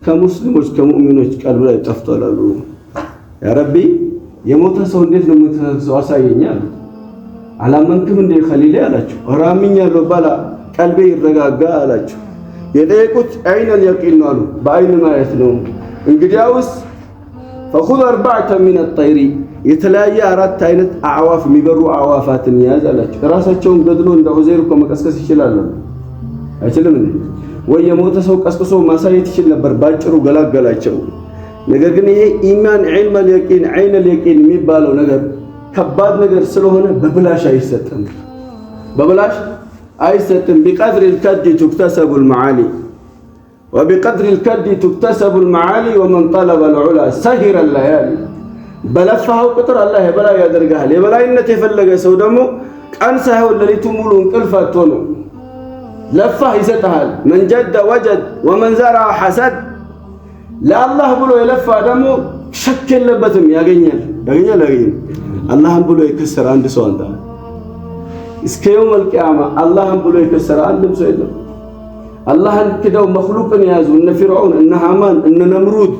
ከሙስሊሞች ከሙእሚኖች ቀልብ ላይ ጠፍቷል አሉ። ያ ረቢ፣ የሞተ ሰው እንዴት ነው የምትሰው? አሳየኝ አሉት። አላመንክም እንደ ኸሊሌ አላቸው። ኧረ አምኛለሁ፣ ባላ ቀልቤ ይረጋጋ አላቸው። የጠየቁት عين اليقين ነው አሉ፣ በአይን ማየት ነው። እንግዲያውስ فخذ أربعة من الطير፣ የተለያየ አራት አይነት አዕዋፍ፣ የሚበሩ አዕዋፋትን ያዝ አላቸው። ራሳቸውን ገድሎ እንደ ዑዘይር እኮ መቀስቀስ ይችላል፣ አይችልም እንዴ? ወይ የሞተ ሰው ቀስቅሶ ማሳየት ይችል ነበር። ባጭሩ ገላገላቸው። ነገር ግን ይሄ ኢማን علم اليقين عين اليقين የሚባለው ነገር ከባድ ነገር ስለሆነ በብላሽ አይሰጥም፣ በብላሽ አይሰጥም። بقدر الكد تكتسب المعالي وبقدر الكد تكتسب المعالي ومن طلب العلا سهر الليالي። በለፋኸው ቁጥር አላህ የበላይ ያደርግሃል። የበላይነት የፈለገ ሰው ደግሞ ቀን ሳይሆን ሌሊቱ ሙሉ እንቅልፍ አጥቶ ነው። ለፋህ ይሰጥሃል። من جد وجد ومن زرع حصد። ለአላህ ብሎ የለፋ ደግሞ ሸክ የለበትም፣ ያገኛል፣ ያገኛል፣ ያገኛል። አላህን ብሎ የከሰረ አንድ ሰው አንተ እስከ يوم القيامة አላህን ብሎ የከሰረ አንድም ሰው የለም። አላህን ክደው መክሉቅን የያዙ እነ ፊርዓውን፣ እነ ሃማን፣ እነ ነምሩድ፣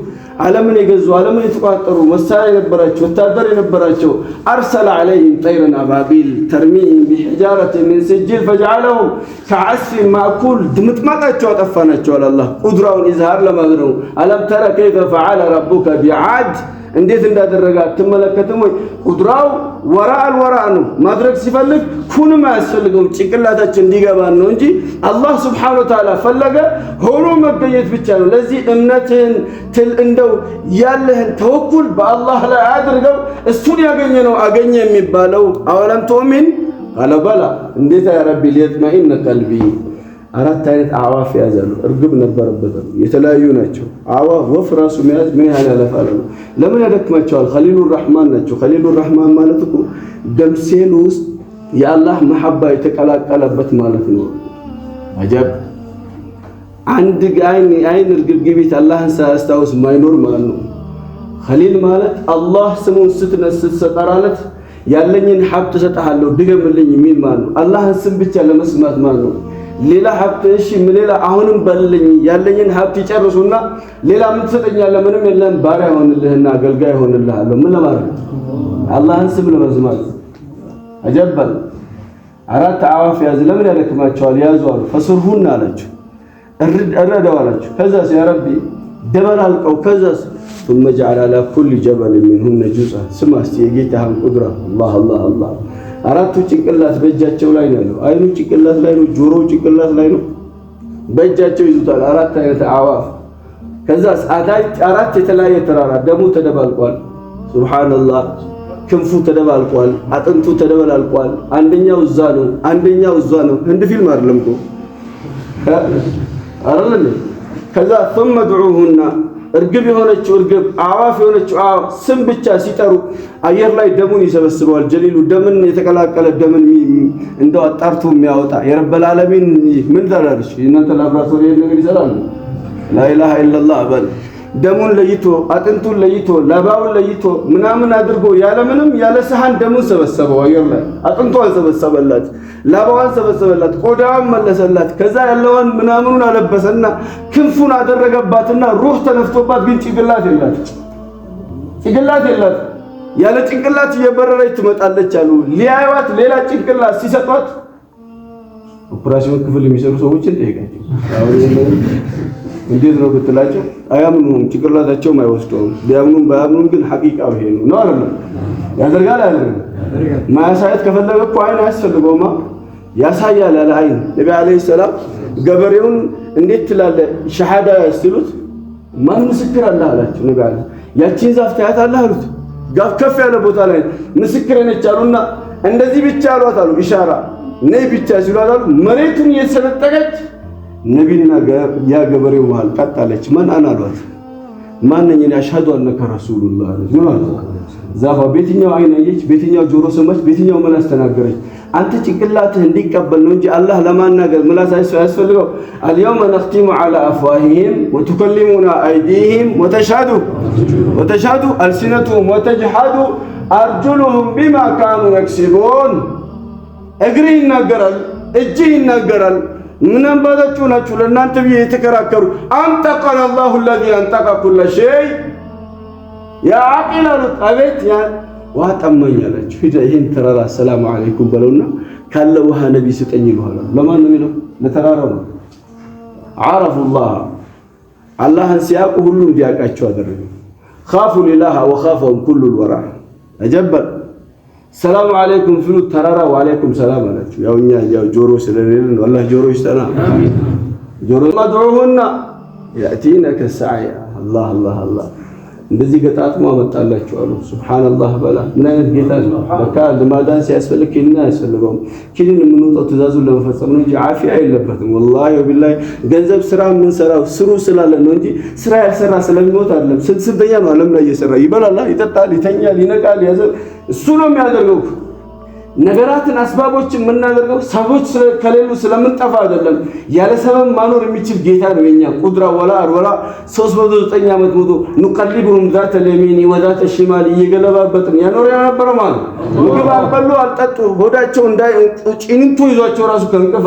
ዓለምን የገዙ፣ ዓለምን የተቆጣጠሩ፣ መሳሪያ የነበራቸው፣ ወታደር የነበራቸው፣ أرسل عليهم طيرا أبابيل ترميهم بحجارة من سجيل فجعلهم كعصف مأكول፣ ድምጥማጣቸው አጠፋናቸዋል። አላህ ቁድራውን ኢዝሃር ለማድረግ ነው። ألم تر كيف فعل ربك بعاد፣ እንዴት እንዳደረገ አትመለከትም ወይ? ቁድራው وراء الوراء ነው። ማድረግ ሲፈልግ ኩንም አያስፈልገውም። ጭንቅላታችን እንዲገባን ነው እንጂ አላህ سبحانه وتعالى ፈለገ ሆኖ መገኘት ብቻ ነው። ለዚህ እምነትህን ትል እንደው ያለህን ተወኩል በአላህ ላይ አድርገው። እሱን ያገኘ ነው አገኘ የሚባለው። أولم تؤمن قال بلى። እንዴት يا ربي؟ ليطمئن قلبي። አራት አይነት አዕዋፍ ያዛሉ። እርግብ ነበረበት፣ የተለያዩ ናቸው። አዕዋፍ ወፍ ራሱ መያዝ ምን ያህል ያለፋል ነው። ለምን ያደክማቸዋል? خليل الرحمن ናቸው። خليل الرحمن ማለት እኮ ደም ሴል ውስጥ የአላህ መሐባ የተቀላቀለበት ማለት ነው። አጀብ! አንድ አይን እርግብግቢት አላህን ሳያስታውስ ማይኖር ማለት ነው። ኸሊል ማለት አላህ ስሙን ስትነስ ስትጠራለት ያለኝን ሀብት እሰጥሃለሁ ድገምልኝ የሚል ማለት ነው። አላህን ስም ብቻ ለመስማት ማለት ነው። ሌላ ሀብት እሺ፣ ምን ሌላ አሁንም በልልኝ፣ ያለኝን ሀብት ይጨርሱና ሌላ ምን ትሰጠኛለህ? ምንም የለም፣ ባሪያ ሆንልህና አገልጋይ ሆንልሃለሁ። ምን ለማድረግ? አላህን ስም ለመስማት። አጀበል! አራት አዕዋፍ ያዝ። ለምን ያደክማቸዋል? ያዙ አሉ። فصرهن አላቸው፣ እረደው አላቸው። ከዛስ يا ربي? ደበላልቀው። ከዛስ? ثم اجعل على كل جبل منهن جزءا። ስማ እስቲ የጌታህን ቁድራ። አላህ አላህ አላህ! አራቱ ጭንቅላት በእጃቸው ላይ ነው ያለው። አይኑ ጭንቅላት ላይ ነው፣ ጆሮው ጭንቅላት ላይ ነው። በእጃቸው ይዙታል። አራት አይነት አዕዋፍ። ከዛስ አራት የተለያየ ተራራ ደሙ ተደባልቋል። سبحان الله። ክንፉ ተደባልቋል፣ አጥንቱ ተደበላልቋል። አንደኛው እዛ ነው፣ አንደኛው እዛ ነው። ህንድ ፊልም አይደለም እኮ፣ አይደል? ከዛ ثم ادعوهن፣ እርግብ የሆነችው እርግብ፣ አዕዋፍ የሆነችው አዕዋፍ ስም ብቻ ሲጠሩ አየር ላይ ደሙን ይሰበስበዋል። ጀሊሉ ደምን የተቀላቀለ ደምን እንደው አጣርቶ የሚያወጣ የ رب العالمين ምን ታላለች? እናንተ ላብራቶሪ ነገር ይሰራሉ። لا إله إلا الله በል። ደሙን ለይቶ፣ አጥንቱን ለይቶ፣ ላባውን ለይቶ ምናምን አድርጎ ያለምንም ያለ ሰሃን ደሙን ሰበሰበው አየር ላይ። አጥንቷን ሰበሰበላት፣ ላባዋን ሰበሰበላት፣ ቆዳዋን መለሰላት። ከዛ ያለውን ምናምኑን አለበሰና ክንፉን አደረገባትና ሩህ ተነፍቶባት፣ ግን ጭንቅላት የላት፣ ጭንቅላት የላት። ያለ ጭንቅላት እየበረረች ትመጣለች አሉ። ሊያዩዋት ሌላ ጭንቅላት ሲሰጧት ኦፕራሲዮን ክፍል የሚሰሩ ሰዎችን ጠይቃቸው። እንዴት ነው ብትላቸው አያምኑም፣ ጭንቅላታቸውም አይወስደውም። ቢያምኑም ባያምኑም ግን ሐቂቃው ይሄ ነው ነው አይደለም? ያደርጋል አያደርግም? ማያሳየት ከፈለገ እኮ አይን አያስፈልገውማ፣ ያሳያል ያለ አይን። ነቢ عليه السلام ገበሬውን እንዴት ትላለህ ሸሃዳ ሲሉት ማን ምስክር አለ አላቸው። ነቢ عليه ያቺን ዛፍ ታያታለህ አሉት። ጋፍ ከፍ ያለ ቦታ ላይ ምስክር ነች አሉና እንደዚህ ብቻ አሏት አሉ። ኢሻራ ነይ ብቻ ሲሏት አሉ መሬቱን እየሰነጠቀች ነቢና ያ ገበሬው መሃል ቀጥ አለች። من أنا አሏት። ማነኝ እኔ? أشهد أنك رسول الله አለች። ምን አሏት? ዛፏ በየትኛው አይን አየች? በየትኛው ጆሮ ሰማች? በየትኛው ምላስ ተናገረች? አንተ ጭንቅላትህ እንዲቀበል ነው እንጂ አላህ ለማናገር ምላስ አያስፈልገው። اليوم نختم على أفواههم وتكلمنا أيديهم وتشهد ألسنتهم وتشهد أرجلهم بما كانوا يكسبون። እግርህ ይናገራል፣ እጅህ ይናገራል። ምን አባታችሁ ናችሁ ለእናንተ ብዬ የተከራከሩ? أنطقنا الله الذي أنطق كل شيء። يا ዓቂል አሉት። አቤት። ውሃ ጠማኝ አላቸው። ሂድ ይህን ተራራ ሰላም አለይኩም በለውና ካለ ውሃ ነቢ ስጠኝ ይልሃል። ለማን ነው የሚለው? ለተራራው ነው። عرفوا الله አላህን ሲያውቁ ሁሉ እንዲያውቃቸው አደረገ። خافوا الإله وخافهم كل الورى አጀበል። ሰላም አለይኩም ሲሉ ተራራ ወአለይኩም ሰላም አላቸው። ያው እኛ ያው ጆሮ ስለሌለን ነው። አላህ ጆሮ ይስጠና። ጆሮ ادعوهن يأتينك سعيا። አላህ አላህ አላህ እንደዚህ ገጣጥሞ አመጣላችሁ አሉ። ሱብሃንአላህ በላ ምን አይነት ጌታ ነው? በቃ ለማዳን ሲያስፈልግ ኪኒን አያስፈልገውም። ኪኒን የምንወጣው ትእዛዙን ለመፈጸም ነው እንጂ ዓፊያ የለበትም። ወላሂ ወቢላሂ ገንዘብ ስራ የምንሰራው ስሩ ስላለ ነው እንጂ ስራ ያልሰራ ስለሚሞት አይደለም። ስንተኛ ነው ዓለም ላይ እየሰራ ይበላል፣ ይጠጣል፣ ይተኛል፣ ይነቃል፣ ያዘ እሱ ነው የሚያደርገው። ነገራትን አስባቦችን የምናደርገው ሰዎች ከሌሉ ስለምንጠፋ አይደለም። ያለ ሰበብ ማኖር የሚችል ጌታ ነው የኛ ቁድራ። ወላ ወላ 309 ዓመት ሙሉ نقلبهم ذات اليمين وذات الشمال እየገለባበጥን ያኖር የነበረው ማለት ምግብ አልበሉ አልጠጡ ሆዳቸው እንዳይ ጭንቱ ይዟቸው ራሱ ከእንቅልፍ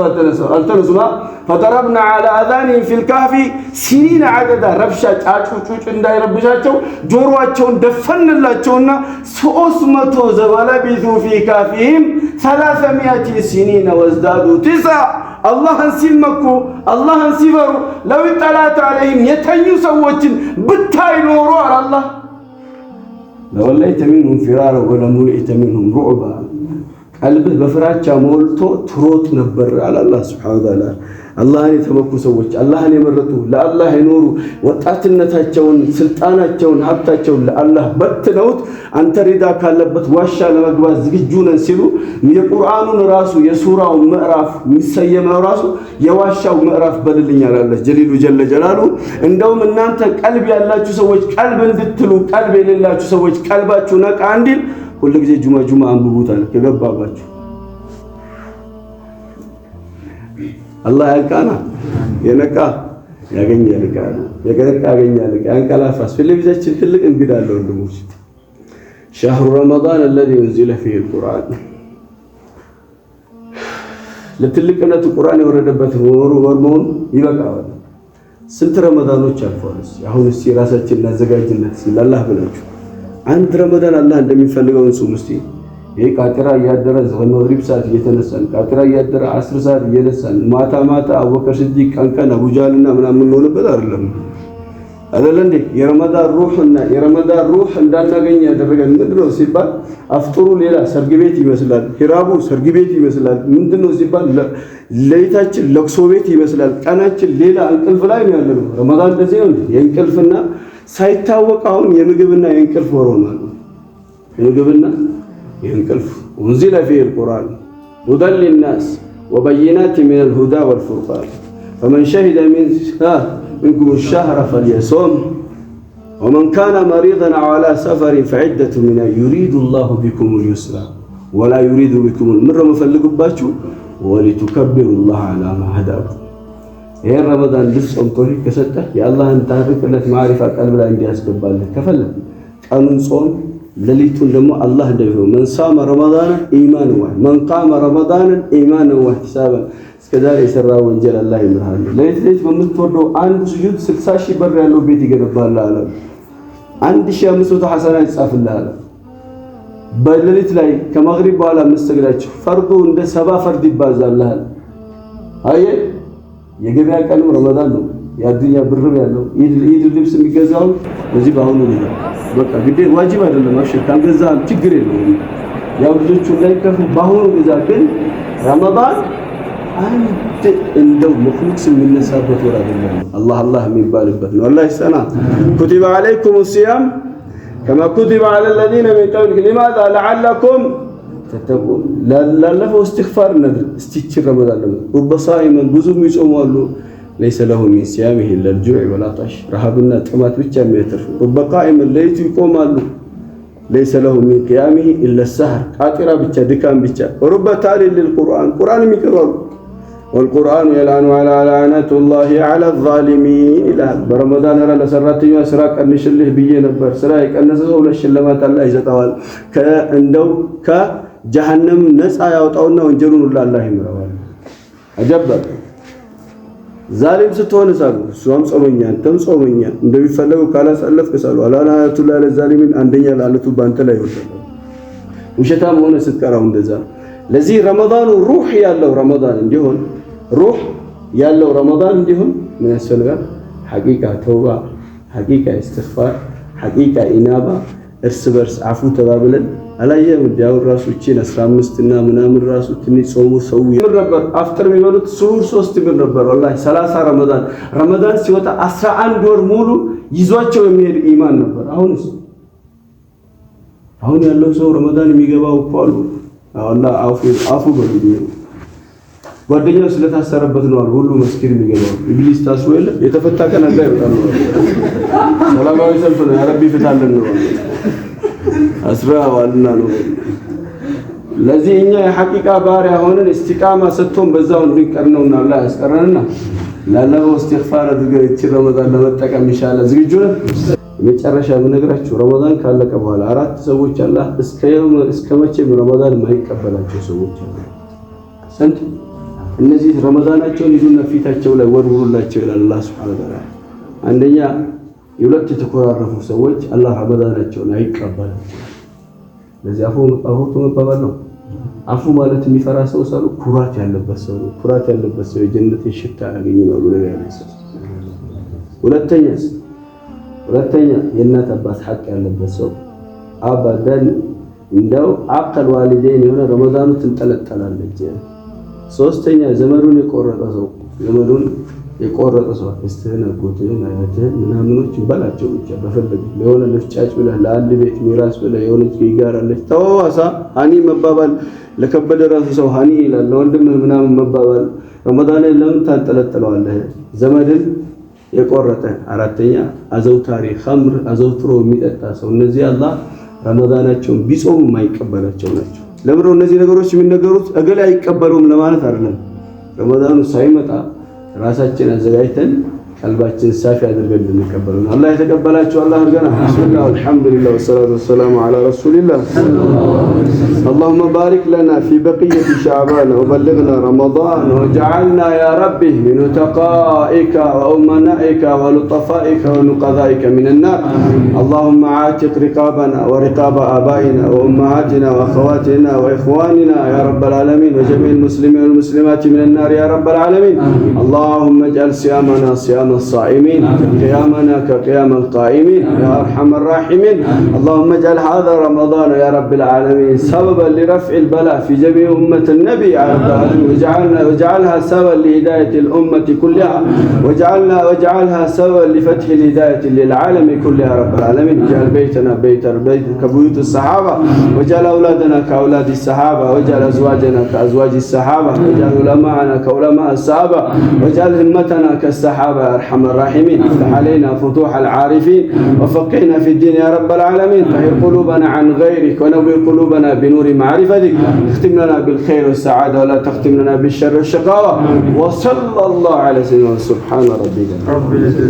አልተነሱማ። فضربنا على آذانهم في الكهف سنين عددا ረብሻ ጫጩ ጩጭ እንዳይረብሻቸው ጆሮአቸውን ደፈንላቸውና 300 ولبثوا في كهفهم 300 سنين وازدادوا تسعا አላህን ሲመኩ አላህን ሲፈሩ لو اطلعت عليهم የተኙ ሰዎችን ብታይ ኖሮ አላህ لوليت منهم فرارا ولملئت منهم رعبا ቀልብህ በፍራቻ ሞልቶ ትሮጥ ነበር አለ አላህ ሱብሓነሁ ወተዓላ። አላህን የተመኩ ሰዎች፣ አላህን የመረጡ፣ ለአላህ የኖሩ፣ ወጣትነታቸውን፣ ስልጣናቸውን፣ ሀብታቸውን ለአላህ በትነውት አንተ ሪዳ ካለበት ዋሻ ለመግባት ዝግጁ ነን ሲሉ የቁርአኑን ራሱ የሱራው ምዕራፍ የሚሰየመው ራሱ የዋሻው ምዕራፍ በልልኝ አለ ጀሊሉ ጀለ ጀላሉ። እንደውም እናንተ ቀልብ ያላችሁ ሰዎች ቀልብ እንድትሉ፣ ቀልብ የሌላችሁ ሰዎች ቀልባችሁ ነቃ እንዲል ሁልጊዜ ጁማ ጁማ አንብቡታል ከገባባችሁ። አላህ ያንቃና የነቃ ያገኛል፣ የነቃ ያገኛል። ያንቀላፋስ ፊት ለፊታችን ትልቅ እንግዳ አለ ወንድሞች። شهر رمضان الذي أنزل فيه القرآن ለትልቅነቱ ቁርአን የወረደበት ወሩ ወር መሆኑ ይበቃዋል። ስንት ረመዳኖች አልፈዋል። አሁን እስቲ ራሳችን እናዘጋጅለት ለአላህ ብላችሁ አንድ ረመዳን አላህ እንደሚፈልገው እንጹም እስቲ። ይሄ ቃጢራ እያደረ መግሪብ ሰዓት እየተነሳን፣ ቃጢራ እያደረ 10 ሰዓት እየነሳን፣ ማታ ማታ አቡበከር ሲዲቅ፣ ቀን ቀን አቡጃልና ምናምን የምንሆንበት አይደለም። አይደለ እንዴ? የረመዳን ሩህና የረመዳን ሩህ እንዳናገኝ ያደረገን ምንድነው ሲባል አፍጥሩ ሌላ ሰርግ ቤት ይመስላል፣ ሂራቡ ሰርግ ቤት ይመስላል። ምንድነው ሲባል ሌሊታችን ለቅሶ ቤት ይመስላል፣ ቀናችን ሌላ እንቅልፍ ላይ ነው ያለነው። ረመዳን እንደዚህ ነው የእንቅልፍና ሳይታወቅ አሁን የምግብና የእንቅልፍ ወር ሆኗል። የምግብና የእንቅልፍ። أنزل فيه القرآن هدى للناس وبينات من الهدى والفرقان فمن شهد منكم الشهر فليصم ومن كان مريضا أو على سفر فعدة من يريد الله بكم اليسر ولا يريد بكم ምረ መፈልግባችሁ ولتكبروا الله على ما هداكم። ይሄን ረመዳን ልትጾም ተውፊቅ ከሰጠህ የአላህን ታሪክነት ማዕሪፋ ቀልብ ላይ እንዲያስገባልህ ከፈለግ ቀኑን ጾም፣ ሌሊቱን ደግሞ አላህ እንደሚፈው من صام رمضان إيمانا من قام رمضان إيمانا واحتسابا እስከዛሬ የሰራ ወንጀል አላህ ይምርሃል። ሌሊት ሌሊት በምትወርደው አንድ ስጁድ 60 ሺህ በር ያለው ቤት ይገነባልሃል። 1500 ሐሰና ይጻፍልሃል። በሌሊት ላይ ከመግሪብ በኋላ የምትሰግዳቸው ፈርዱ እንደ 70 ፈርድ ይባዛልሃል። አየህ የገበያ ቀኑ ረመዳን ነው። የአዱኛ ብርም ያለው ኢድ ልብስ የሚገዛው በዚህ በአሁኑ ጊዜ በቃ ግዴ ዋጅብ አይደለም። አብሽር ካልገዛ ችግር የለውም። ያው ልጆቹ እንዳይከፉ በአሁኑ ግዛ። ግን ረመዳን አንድ እንደው መክሉቅ የሚነሳበት ወር አይደለም። አላህ አላህ የሚባልበት ነው። አላህ ይሰና። كتب عليكم الصيام كما كتب على الذين من قبلكم لماذا لعلكم تتقون። ላለፈው እስትግፋር እናድርግ። እስቲ ይህችን ረመዳን ለምን رب صائم ብዙ የሚጾሙ አሉ። ليس له من صيامه إلا الجوع والعطش ረሃብና ጥማት ብቻ የሚያተርፉ። رب قائم ሌሊቱ ይቆማሉ። ليس له من قيامه إلا السهر ቃጢራ ብቻ ድካም ብቻ። رب تال للقرآن ቁርአን የሚቀሩ አሉ። والقرآن يلعن لعنة الله على الظالمين ይላል። በረመዳን ረ ለሰራተኛ ስራ ቀንሽልህ ብዬ ነበር። ስራ የቀነሰ ሰው ሁለት ሽልማት አላህ ይሰጠዋል። እንደው ከጀሃነም ነፃ ያወጣውና ወንጀሉን ሁሉ አላህ ይምረዋል። አጀበ። ዛሊም ስትሆን ሳሉ እሷም ጾመኛ አንተም ጾመኛ እንደሚፈለገው ካላሳለፍክ ሳሉ አላናቱ ላለ ዛሊሚን አንደኛ ላለቱ ባንተ ላይ ይወርዳል። ውሸታም ሆነ ስትቀራው እንደዛ። ለዚህ ረመዳኑ ሩህ ያለው ረመዳን እንዲሆን ሩህ ያለው ረመዳን እንዲሆን ምን ያስፈልጋል? ሐቂቃ ተውባ፣ ሐቂቃ እስትግፋር፣ ሐቂቃ ኢናባ፣ እርስ በርስ አፉ ተባብለን አላየህም? እንዲያው ራሱ እቺን 15 እና ምናምን ራሱ ትንሽ ጾሙ ሰው ምን ነበር አፍጥር የሚበሉት ስሁር 3 ብር ነበር። ወላሂ 30 ረመዳን ረመዳን ሲወጣ 11 ወር ሙሉ ይዟቸው የሚሄድ ኢማን ነበር። አሁንስ አሁን ያለው ሰው ረመዳን የሚገባው እኮ አሉ አላህ አፉ በሉኝ ጓደኛው ስለታሰረበት ነው አሉ ሁሉ መስጊድ የሚገባው። ኢብሊስ ታስሮ የለ የተፈታ ቀን አዛ ይወጣል ነው። ሰላማዊ ሰልፍ ነው። ያ ረቢ ፍታልን ነው አስራዋልና ነው። ለዚህ እኛ የሐቂቃ ባሪያ ሆነን እስቲቃማ ሰጥቶን በዛው እንድንቀር ነውና አላህ ያስቀረንና ላለፈው እስትግፋር አድርገን እቺ ረመዳን ለመጠቀም ኢንሻአላህ ዝግጁ ነን። የመጨረሻ የምነግራችሁ ረመዳን ካለቀ በኋላ አራት ሰዎች አላህ እስከ መቼም ረመዳን የማይቀበላቸው ሰዎች አሉ። ስንት? እነዚህ ረመዳናቸውን ይዙና ፊታቸው ላይ ወርውሩላቸው ይላል አላህ ሱብሓነሁ ወተዓላ። አንደኛ የሁለት የተኮራረፉ ሰዎች አላህ ረመዳናቸውን አይቀበላቸው። ለዚህ አፉ መባባል ነው። አፉ ማለት የሚፈራ ሰው ሳሉ ኩራት ያለበት ሰው ነው። ኩራት ያለበት ሰው የጀነትን ሽታ አያገኝም አሉ ነብዩ አለይሂ ሰላም። ሁለተኛ የእናት አባት ሐቅ ያለበት ሰው አባደን እንደው አቀል ዋሊደይን የሆነ ረመዳኑ ትንጠለጠላለች። ሶስተኛ ዘመዱን የቆረጠ ሰው ዘመዱን የቆረጠ ሰው አክስትህን፣ አጎትህን፣ አያትህን ምናምኖች በላቸው ብቻ በፈለግ ለሆነ ልፍጫጭ ብለህ ለአንድ ቤት ሚራስ ብለህ የሆነች ጋር አለች ተዋሳ ሀኒ መባባል ለከበደ ራሱ ሰው ሀኒ ይላል። ለወንድምህ ምናምን መባባል ረመዳንን ለምን ታንጠለጥለዋለህ? ዘመድን የቆረጠ። አራተኛ አዘውታሪ ኸምር አዘውትሮ የሚጠጣ ሰው። እነዚህ አላህ ረመዳናቸውን ቢጾሙ የማይቀበላቸው ናቸው። ለምን ነው እነዚህ ነገሮች የሚነገሩት? እገሌ አይቀበሉም ለማለት አይደለም። ረመዳኑ ሳይመጣ ራሳችን አዘጋጅተን ቀልባችን ሳፊ አድርገን እንድንቀበለው ነው። አላህ የተቀበላቸው አላህ አድርገና። ቢስሚላህ አልሐምዱሊላህ ወሰላቱ ወሰላሙ ዐላ ረሱሊላህ። اللهم بارك لنا في بقية شعبان وبلغنا رمضان وجعلنا يا ربي من عتقائك وأمنائك ولطفائك ونقذائك من النار. اللهم عاتق رقابنا ورقاب آبائنا وأمهاتنا وأخواتنا وإخواننا يا رب العالمين وجميع المسلمين والمسلمات من النار يا رب العالمين. اللهم اجعل صيامنا صيام الصائمين، قيامنا كقيام القائمين يا أرحم الراحمين. اللهم اجعل هذا رمضان يا رب العالمين سببا لرفع البلاء في جميع أمة النبي يا رب العالمين، واجعلها سببا لهداية الأمة كلها، واجعلها سببا لفتح الهداية للعالم كلها يا رب العالمين. اجعل بيتنا بيت كبيوت الصحابة، واجعل أولادنا كأولاد الصحابة، واجعل أزواجنا كأزواج الصحابة، واجعل علماءنا كعلماء الصحابة، واجعل همتنا كالصحابة يا أرحم الراحمين. افتح علينا فتوح العارفين وفقهنا في الدين يا رب العالمين. طهر قلوبنا عن غيرك ونور قلوبنا بنور معرفتك. اختم لنا بالخير والسعادة ولا تختم لنا بالشر والشقاوة. وصلى الله على سيدنا سبحان ربك رب العزة.